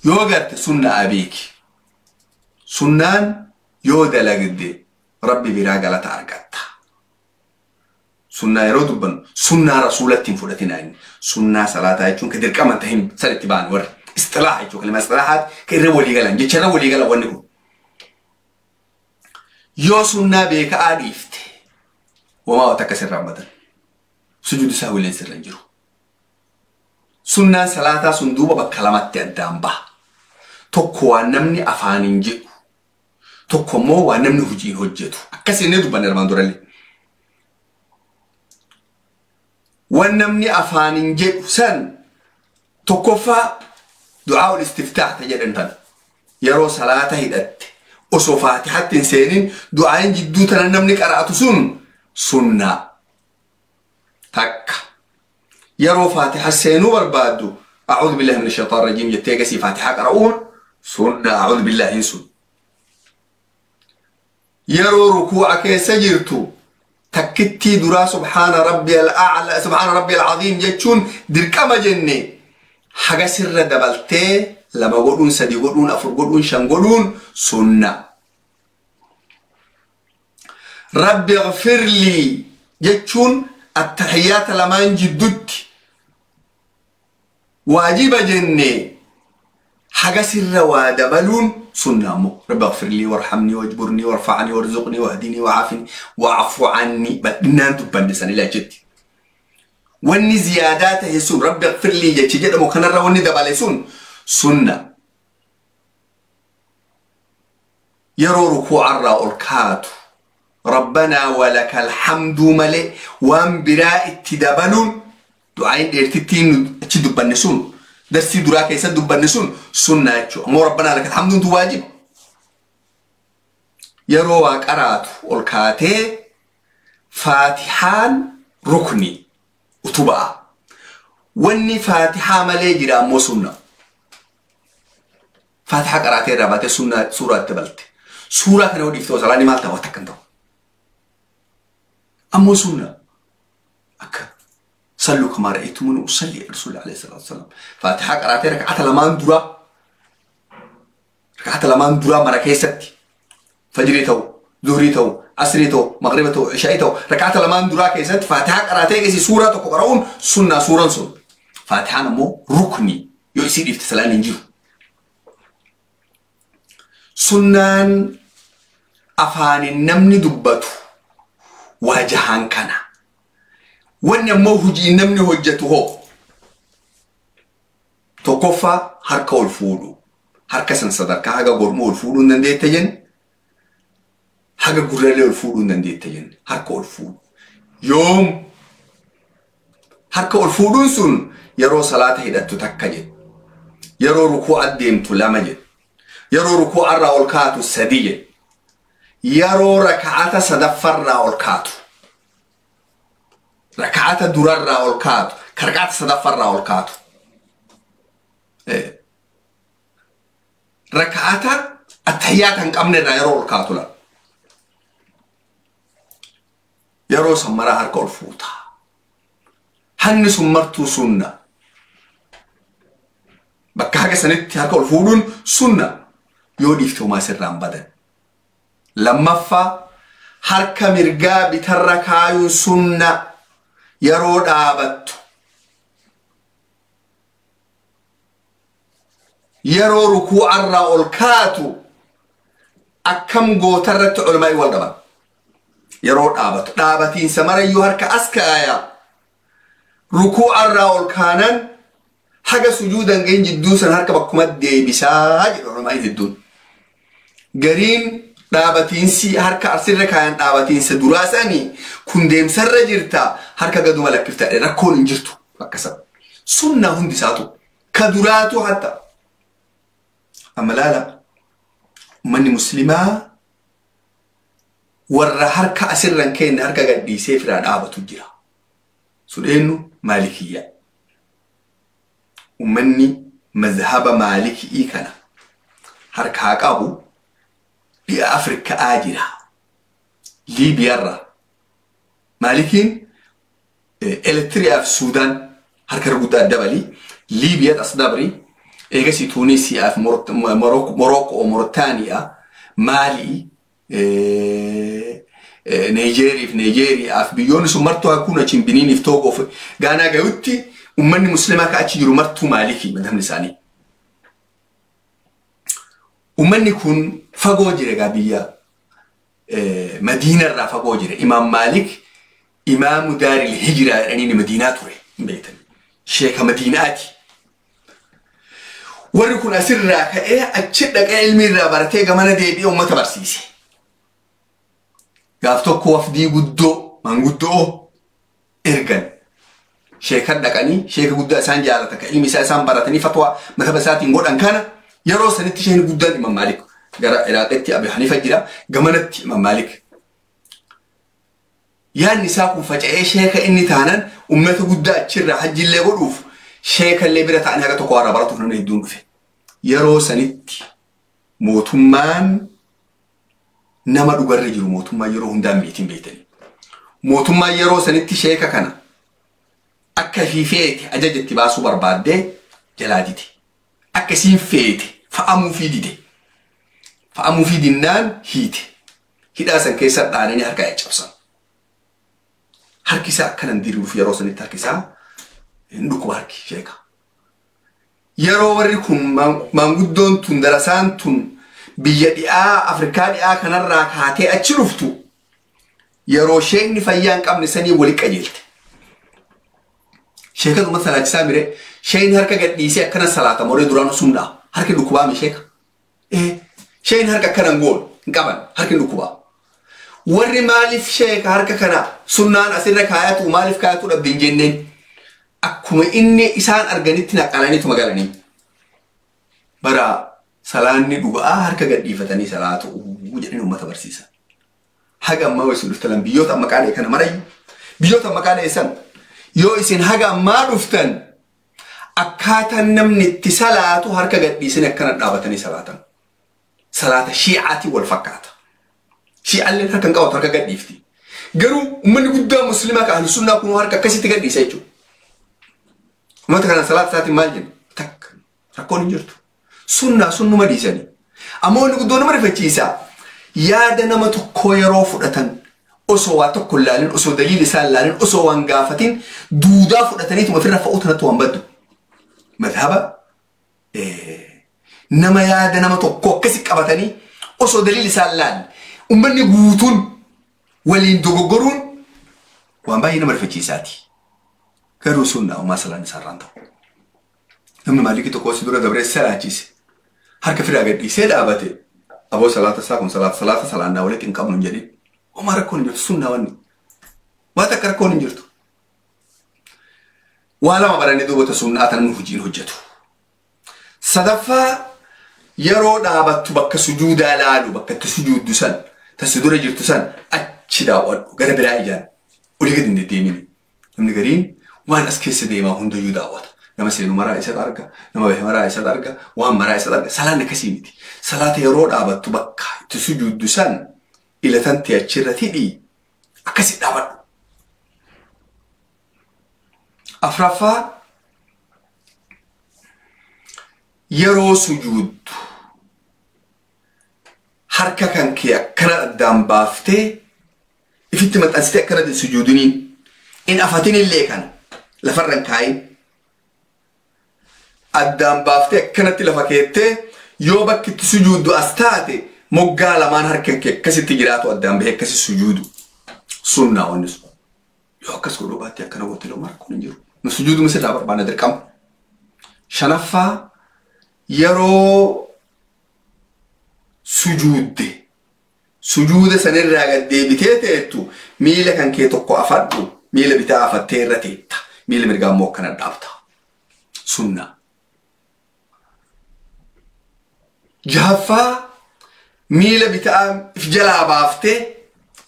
Yoo garte sunnaa beeki. Sunnaan yoo dalagde Rabbi biraa galata argatta. Sunnaa yeroo dubbannu sunnaa rasuulatti hin fudhatinaa inni. Sunnaa salaataa jechuun ka dirqama tahin sanitti ba'an warri. Isxilaaha jechuun kalima isxilaahaati ka irra walii galan jecha irra walii galan wanni kun. Yoo sunnaa beeka'aa dhiifte wamaa waan takka sirraa hin badan. Sujuudu isaa waliin sirra hin jiru. Sunnaan salaataa sun duuba bakka lamatti addaan baha. Tokko waan namni afaaniin jedhu, tokko immoo waan namni hojiin hojjetu. Akkas jennee dubbanne armaan durallee. Waan namni afaaniin jedhu san tokkoffaa du'aa ul istiftaah ta jedhan tan yeroo salaata hidhatte osoo Faatihaatti hin seenin du'aayin jidduu tana namni qara'atu sun sunnaa. Takka yeroo Faatiha seenuu barbaaddu a'uudhu billahi mina shaytaan rajiim jettee eegasii Faatihaa qara'uun sunnaa a'uudhu billahi sun. Yeroo rukuu'a keessa jirtu takkittii duraa subhaana rabbiyal a'la subhaana rabbiyal aziim jechuun dirqama jenne haga sirra dabaltee 2 godhuun 3 godhuun 4 godhuun 5 godhuun sunna. Rabbi ighfir lii jechuun attahiyyaata lamaan jiddutti waajiba jenne haga sirra waa dabaluun sunna ammoo rabbi ighfir lii warhamnii wajburnii warfa'nii warzuqnii wahdinii wa'aafini wa'fu annii bal'inaan dubbanne san ilaa jetti. Wanni ziyaadaa tahe sun rabbi ighfir lii jechi jedhamu kanarra wanni dabale sun sunna. Yeroo rukuu'arraa ol kaatu rabbanaa walakal hamduu malee waan biraa itti dabaluun du'aayin dheertittiin achi dubbanne sun darsii duraa keessa dubbanne sun sunnaa jechuudha. Ammoo rabbanaa lakal hamduuntu waajiba. Yeroo waa qaraatu ol kaatee faatihaan rukni utubaa. Wanni faatihaa malee jira ammoo sunna. Faatihaa qaraatee irraa baatee sunnaa suuraa itti dabalte. Suuraa kana yoo dhiiftee salaanni maal ta'a? Waan takka hin ta'u. Ammoo sunna akka صلوا كما رأيتموني أصلي الرسول عليه الصلاة والسلام. فاتحة قرأتي ركعة لمان درا ركعة لمان درا مركيستي فجري تو ظهري تو عصري تو مغربي تو عشاء تو ركعة لمان درا كيست فاتحة قرأتي كيسي سورة تقرؤون سنة سورة سنة فاتحة نمو ركني يصير افتسلان نجيو سنان أفان النمني دبتو واجهان كنا wanni ammoo hojii namni hojjetu hoo tokkoffaa harka ol fuudhu harka san sadarkaa haga gormuu ol fuudhuu hin dandeette jenne haga gurrallee ol fuudhuu hin dandeette jenne harka ol fuudhu yoom harka ol fuudhuun sun yeroo salaata hidhattu takka jedhe yeroo rukuu adeemtu 2 jedhe yeroo rukuu irraa ol kaatu 3 jedhe yeroo raka'ata sadaffarraa ol kaatu ركعات درر أو الكات كركعات صدفر أو الكات ركعات التحيات هنك أمن الرأي الكات لا يرو سمرا هرك الفوتا هن سمرتو سنة بكاك سنت هرك الفولون سنة يوديفتو ما سرام بدن لما فا هرك مرقا بتركايو سنة yeroo dhaabattu yeroo rukuu'arraa ol kaatu akkam gootarratti culamaa'ii wal dhaban yeroo dhaabatu dhaabatiinsa marayyuu harka as kaaya rukuu'arraa ol kaanan haga sujuudan gahin jidduu san harka bakkuma deebisaa jedhu culamaa'ii jidduun gariin dhaabatiinsi harka asirra kaayan dhaabatiinsa duraa sanii kun deemsarra jirta harka gaduma lakkifta rakkoon hin jirtu akkasa sunna hundi isaatu ka duraatu hatta amma laala ummanni muslimaa warra harka asirra hin kenne harka gadhiisee firaa dhaabatu jira sun eenyu maalikiyya ummanni mazhaba maalikii kana harkaa qabu dhi'a Afrikaa jira Liibiyaarra maalikiin Eritiriyaa fi Suudaan harka guddaa dabalii Liibiyaa as dabri eegasii Tuunisiyaa fi Morookoo Mooritaaniyaa Maalii Niijeerii fi Niijeeriyaa fi biyyoonni sun martuu hakuun achiin Biniiniif Toogoof Gaanaa gayutti ummanni muslimaa ka achi jiru martuu maalikii madhabni isaanii. Ummanni kun fagoo jira egaa biyya Madiinarraa fagoo jira. Imaam Maalik imaamu daaril hijiraa jedhanii Madiinaa ture hin beektan. Sheeka Madiinaati. Warri kun asirraa ka'ee achi dhaqee ilmi irraa baratee gamana deebi'ee uummata barsiise. Gaaf tokko wafdii guddoo manguddoo ergan. Sheekan dhaqanii sheeka guddaa isaan jaalatan kan ilmi isaa isaan baratanii fatwaa mataba isaatiin godhan kana yeroo sanitti sheekni guddaan Imaam Maalik gara Iraaqitti Abi Hanifa jira gamanatti Imaam Maalik. Yaanni isaa kun faca'ee sheeka inni taanan uummata guddaa achirraa hajjillee godhuuf sheekallee bira ta'anii haga tokko warra baratuuf namni hedduun dhufe. Yeroo sanitti mootummaan Nama dhugarra jiru mootummaa yeroo hundaa miitiin beektanii. Mootummaan yeroo sanitti sheeka kana akka ifii feete ajaja itti baasuu barbaaddee jalaa dide. Akka isiin feete fa'amuufii dide. Fa'amuufii dinnaan hiite. Hidhaa san keessa dhaananii harka caccabsan. Harki isaa akkanan diriiruuf yeroo sanitti harki isaa hin dhukkuba harki sheeka. Yeroo warri kun maanguddoon tun darasaan tun biyya dhi'aa Afrikaa dhi'aa kanarraa kaatee achi dhuftu yeroo sheekni fayyaa hin qabne sanii wali qajeelte. Sheekatu uummata salaachisaa mire sheekni harka gadhiisee akkana salaata moree duraan sumdhaa harki dhukkubaa mi sheeka. Sheekni harka akkana hin goonu hin qaban harki dhukkubaa. Warri maaliif sheeka harka kana sunnaan asirra kaayatu maaliif kaayatu dhabde hin jenneen akkuma inni isaan arganitti naqalaniitu magalanii. Bara salaanni dhugaa harka gadhiifatanii salaatu jedhanii uummata barsiisan. Haga ammaa isin dhuftan biyyoota amma qaalee kana marayyuu biyyoota amma qaalee san yoo isin haga ammaa dhuftan akkaataan namni itti salaatu harka gadhiisanii akkana dhaabatanii salaatan. Salaata shiicaatiin wal fakkaata. Shiicaalleen harka hin qabatu harka gadhiifti. Garuu uummanni guddaa musliimaa kan ahlu sunnaa kun harka akkasitti gadhiisa jechuudha. Uummata kana salaata isaatiin maal jenna? Takka rakkoon hin jirtu. Sunnaa sunnuma dhiisanii. Ammoo inni guddoo nama rifachiisa. Yaada nama tokkoo yeroo fudhatan osoo waa tokko hin laalin osoo daliila isaa hin laalin osoo waan gaafatin duudaa fudhataniituma ofirra fa'uu tanatti waan baddu. Madhaba nama yaada nama tokkoo akkasi qabatanii osoo daliila isaa hin laalle uummanni guutuun waliin dogoggoruun waan baay'ee nama rifachiisaati. Garuu sunnaa uumaa salaan isaarraan ta'u. Namni maalikii tokko si dura dabree salaachise harka firaa gadhiisee dhaabate aboo salaata isaa kun salaata salaata salaannaa walitti hin qabnu hin jedhin. Homaa rakkoon hin jirtu sunnaa wanni. Waa takka rakkoon hin jirtu. Waa lama baranii duubata sunnaa tan namni hojiin hojjetu. Sadaffaa yeroo dhaabattu bakka sujuudaa laalu bakka itti sujuuddu san tasi dura jirtu san achi daawwadhu gara biraa ijaan olii gadi hin deddeemini. Namni gariin waan as keessa deemaa hundayyuu daawwata. Nama seenu maraa isatu arga, nama bahe maraa isatu arga, waan maraa isatu arga. Salaan akkasii miti. Salaata yeroo dhaabattu bakka itti sujuuddu san ilatan ta'e achirra hidhii akkasi dhaabadhu. Afraffaa yeroo sujuuddu harka kan kee akkana addaan baaftee ifitti maxxansitee akkana sujuudiniin in afatin illee kana lafarra hin kaayin. Addaan baaftee akkanatti lafa keettee yoo bakki itti sujuuddu as taate moggaa lamaan harka kee akkasitti jiraatu addaan bahee akkasi sujuudu. Sunnaa wanni sun. Yoo akkas godhuu baatte akkana goote lama rakkoon hin jiru. Nu sujuuduma sirraa barbaanna dirqama. Shanaffaa yeroo sujuudde sujuuda sanirraa gad deebitee teettu miila kan kee tokko afadhu miila bitaa afattee irra teetta miila mirgaa immoo akkana dhaabta. Sunnaa. Jahaffaa miila bitaa if jalaa baaftee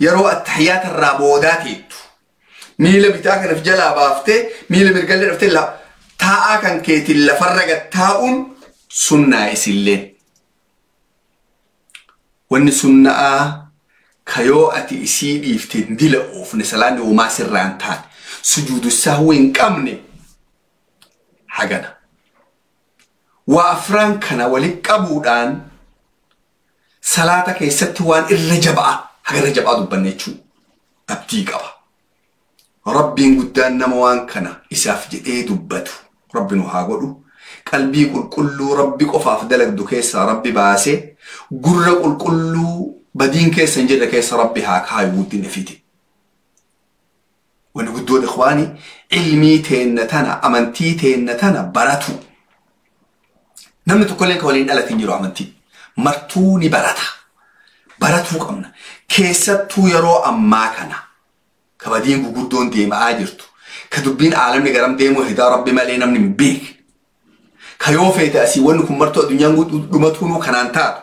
yeroo attahiyyaata irraa boodaa teettu. Miila bitaa kana if jalaa baaftee miila mirgallee dhaftee taa'aa kan keetiin lafarra gad taa'uun sunnaa isilleen. Wanni sunnaa ka yoo ati isii dhiifte dila oofne salaanni homaa sirraa hin taane sujuudu sahwi hin qabne hagana. Waa afran kana walitti qabuudhaan salaata keessatti waan irra jabaa haga irra jabaa dubbanne jechuudha. Abdii qaba. Rabbiin guddaan nama waan kana isaaf jedhee dubbatu Rabbi nu haa godhu. Qalbii qulqulluu Rabbi qofaaf dalagdu keessaa Rabbi baasee gurra qulqulluu badiin keessa hin jirre keessa Rabbi haa kaayu guddina fite. Wanni guddoon ikhwaani ilmii teenna tana amantii teenna tana baratu. Namni tokkolleen kan waliin dhalatin jiru amantii. Martuu ni barata. Baratuu qabna. Keessattuu yeroo ammaa kana ka badiin guguddoon deemaa jirtu. Ka dubbiin aalamni garam deemuu hidaa Rabbi malee namni hin beekne. Ka yoo feete asii wanni kun martuu addunyaan dhumatuunuu kanaan taatu.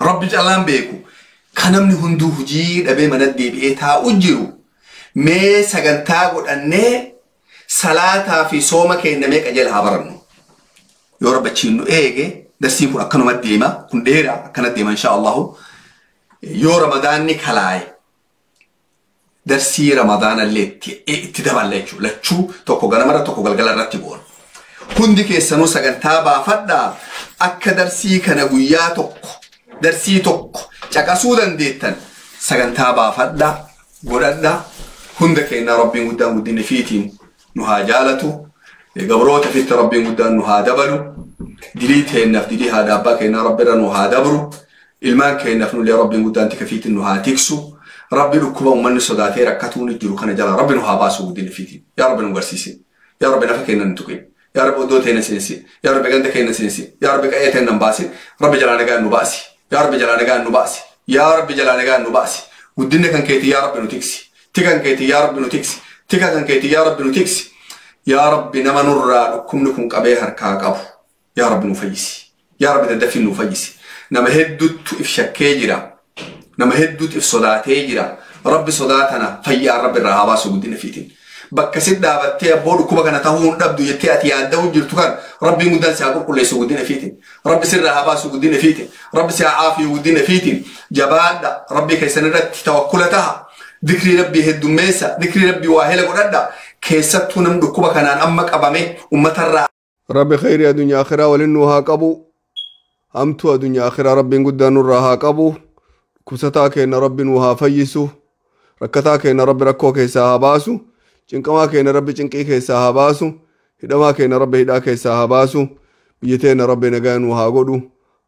Rabbi callaan beeku. Ka namni hunduu hojii dhabee mana deebi'ee taa'u jiru. Mee sagantaa godhannee salaataa fi sooma keenya mee qajeela haa barannu. Yoo Rabbi achiin nu eege darsiin kun akkanuma deema kun dheeraa akkana deema insha Allahu. Yoo Ramadaanni kalaaye darsii Ramadaanallee itti daballa jechuudha. Lachuu tokko ganamarra tokko galgala irratti goona. Hundi keessanuu sagantaa baafadhaa akka darsii kana guyyaa tokko darsii tokko caqasuu dandeettan sagantaa baafadhaa godhadhaa. Hunda keenyaa Rabbiin guddaan guddinni fiitiin nu haa jaalatu. Gabroota fitti Rabbiin guddaan nu haa dabalu. Dilii teennaaf dilii haadha abbaa keenyaa Rabbi irra nu haa dabru. Ilmaan keenyaaf nullee Rabbiin guddaan tika fiitiin nu haa tiksu. Rabbi dhukkuba uummanni sodaatee rakkatuun jiru kana jala Rabbi nu haa baasu guddinni fiitiin. Yaa Rabbi nu garsiisin. Yaa Rabbi nafa keenya nu tuqin. Yaa Rabbi oddoo teenya seensi. Yaa Rabbi ganda keenya seensi. Yaa Rabbi qa'ee teenya baasin. Rabbi jalaa nagaan nu baasi. Yaa Rabbi jalaa nagaan nu baasi. Yaa Rabbi jalaa nagaan nu baasi. Guddinni kan keetii yaa Rabbi nu tiksi. Tikan keetii yaa Rabbi nu tiksi. Tika kan keetii yaa Rabbi nu tiksi. Yaa Rabbi nama nurraa dhukkubni kun qabee harkaa qabu. Yaa Rabbi nu fayyisi. Yaa Rabbi daddafii nu fayyisi. Nama hedduutu if shakkee jira. Nama hedduutu if sodaatee jira. Rabbi sodaa tana fayyaa Rabbi irraa haa baasu guddina fiitiin. Bakka si dhaabattee abboo dhukkuba kana ta'uu hin dhabdu jettee ati yaadda'uu jirtu kan Rabbiin guddaan si haa qulqulleessu guddina fiitiin. Rabbi sirraa haa baasu guddina fiitiin. Rabbi si haa aafiyu guddina fiitiin. Jabaadha. Rabbi keessan irratti tawakkula taha. Dikrii Rabbii heddummeessa. Dikrii Rabbii waa hela godhadha. Keessattuu nam dhukkuba kanaan amma qabame uummatarraa. Rabbi khayrii addunyaa akhiraa waliin nu haa qabu. Hamtuu addunyaa akhiraa Rabbiin guddaan nurraa haa qabu. Dhukkubsataa keenya Rabbi nu haa fayyisu. Rakkataa keenya Rabbi rakkoo keessaa haa baasu. Cinqamaa keenya Rabbi cinqii keessaa haa baasu. Hidhamaa keenya Rabbi hidhaa keessaa haa baasu. Biyya teenya Rabbi nagaa nu haa godhu.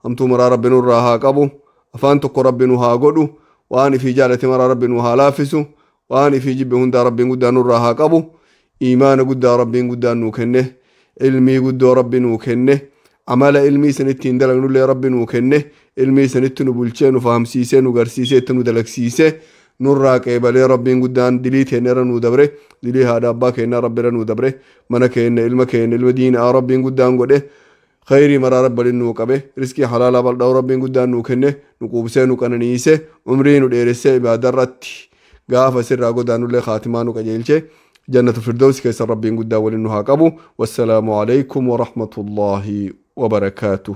Hamtuu maraa Rabbi nurraa haa qabu. Afaan tokko Rabbi nu haa godhu. Waan ifii jaalate maraa Rabbi nu haa laaffisu. Waan ifii jibbe hundaa Rabbiin guddaan nurraa haa qabu. Iimaana guddaa Rabbiin guddaan nuu kenne. Ilmii guddoo Rabbi nuu kenne. Amala ilmii sanitti hin dalagnullee Rabbi nuu kenne. Ilmii sanitti nu bulchee nu fahamsiisee nu garsiisee itti nu dalagsiisee nurraa qeebalee Rabbiin guddaan dilii teenya irra nuu dabre. Dilii haadha abbaa keenyaa Rabbi irra nuu dabre. Mana keenya ilma keenya ilma diinaa Rabbiin guddaan godhe. Khayrii maraa Rabbi waliin nuu qabe. Riskii halaalaa bal'aa Rabbiin guddaan nuu kenne. Nu quubsee nu qananiise. Umrii nu dheeressee ibaadaa irratti gaafa sirraa godaanullee khaatimaa nu qajeelche. Jannatu Firdausi keessa Rabbiin guddaan waliin nu haa qabu. Wassalaamu alaikum warahmatullaahi wabarakaatuh.